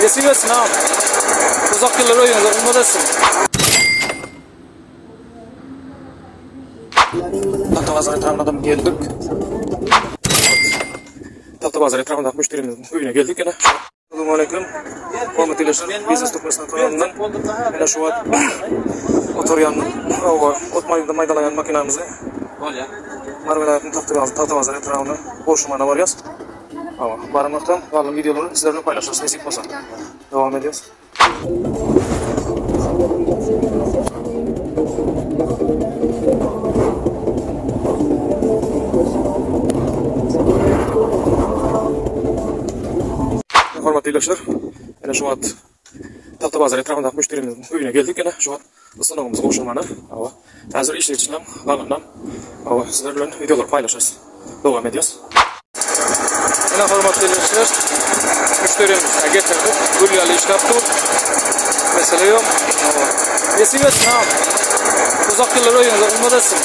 Nesip etsin agam. Uzak ýyllar öýüňize hyzmat etsin. Tagtabazar etrabynadam geldik. Tagtabazar etrabyndaky müşderimiziň öýüne geldik ýene. Assalamu aleýkum. Hormatly ildeşler, Biznes Türkmenistan kanalyndan ene şu wagt oturýan oba ot maýdalaýan makinamyzy Bolýar. Mary welaýatynyň Tagtabazar, Tagtabazar etrabyna gowşurmana barýas. Hawa, baranlykda galan wideolary sizler bilen paýlaşarys nesip bolsa. Dowam edýäs. Hormatly ildeşler, ene şu wagt Tagtabazar etrabyndaky müşderimiziň öýüne geldik ene şu wagt stanogymyzy gowşurmana. Hawa, häzir işleýşinem, galanynam hawa sizler bilen wideolary paýlaşarys. Dowam edýäs. Ene hormatly ildeşler, müşderimizi getirdik. Gül ýaly işläp dur. Mesele ýok. Hawa. Nesip etsin agam. Uzak ýyllar öýüňize hyzmat etsin.